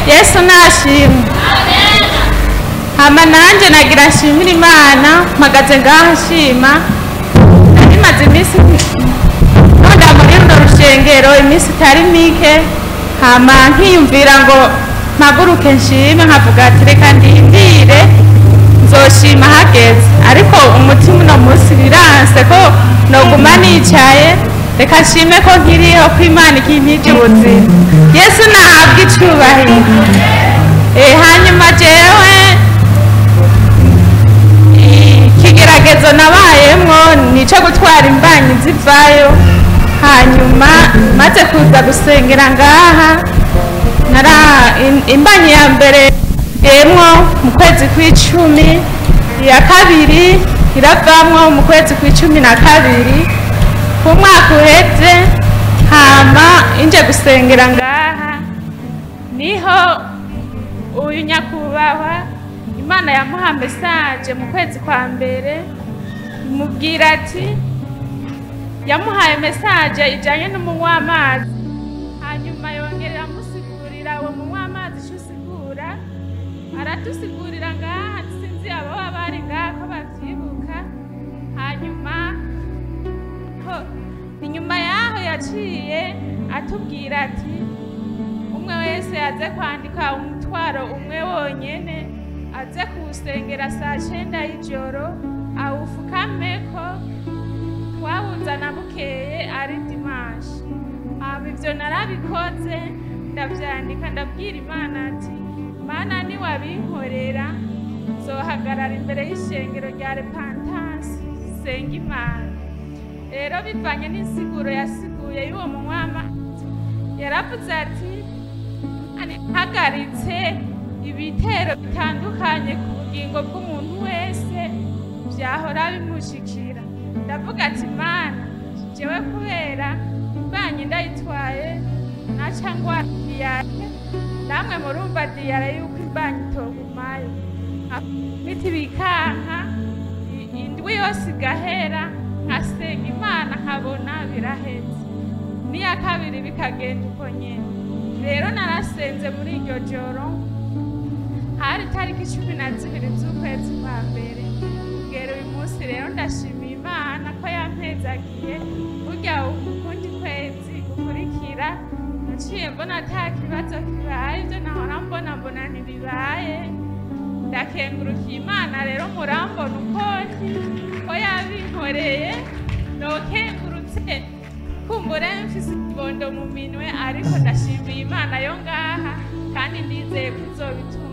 Yesu nashimwe. Hama nanje nagira nshimira Imana, mpagaze ngaha nshima. Nari maze iminsi nonda muri runo rushengero iminsi itari mike, hama nkiyumvira ngo mpaguruke nshime, nkavuga ati reka ndindire nzoshima hageze, ariko umutima uno munsi biranse ko noguma nicaye. Reka nshime ko nkiriho, ko Imana ikimpije ubuzima. Yesu nahabwe icubahiro. Hanyuma jewe ikigeragezo nabayemwo nico gutwara imbanyi zivayo. Hanyuma maze kuza gusengera ngaha, nara imbanyi ya mbere emwo mu kwezi kw'icumi, iya kabiri iravamwo mu kwezi kw'icumi na kabiri ku mwaka uheze. Hama inje gusengera ngaha niho uyu nyakubahwa Imana yamuha message mu kwezi kwa mbere, imubwira ati yamuhaye message ijanye n'umunywa w'amazi. Hanyuma yongera amusigurira uwo munywa w'amazi ico usigura, aratusigurira ngaha, sinzi abo baba bari ngaha ko bavyibuka. Hanyuma inyuma yaho yaciye atubwira ati umwe wese aze kwandika umutwaro umwe wonyene, aze kuwusengera saa 9 y'ijoro, awufukameko, twawuzana bukeye ari dimanche. Hama ivyo narabikoze, ndavyandika, ndabwira Imana ati Mana niwabinkorera nzohagarara imbere y'ishengero rya Repentance senga Imana. Rero bivanye n'insiguro yasiguye y'uwo munywama, yaravuze ati hagaritse ibitero bitandukanye ku bugingo bw'umuntu wese vyahora bimushikira. Ndavuga ati Mana, jewe kubera imbanyi ndayitwaye naca ngwara diyare, namwe murumva diyare yuko imbanyi itogumayo, imiti bikanka indwi yose igahera, nkasenga Imana nkabona biraheze, n'iya kabiri bikagenda uko nyene. Rero narasenze muri iryo joro, hari tariki 12 z'ukwezi kwa mbere kugera uyu munsi. Rero ndashimiye Imana ko yampezagiye. Burya ukundi kwezi gukurikira naciye mbona ata kibazo kibaye, ivyo nahora mbona mbona ntibibaye. Ndakengurukiye Imana rero, murambona uko ndi ko yabinkoreye. Nokengurutse kumbura mfise ikibondo mu minwe, ariko ndashimiye Imana yo ngaha, kandi ndizeye ko izobitunganya.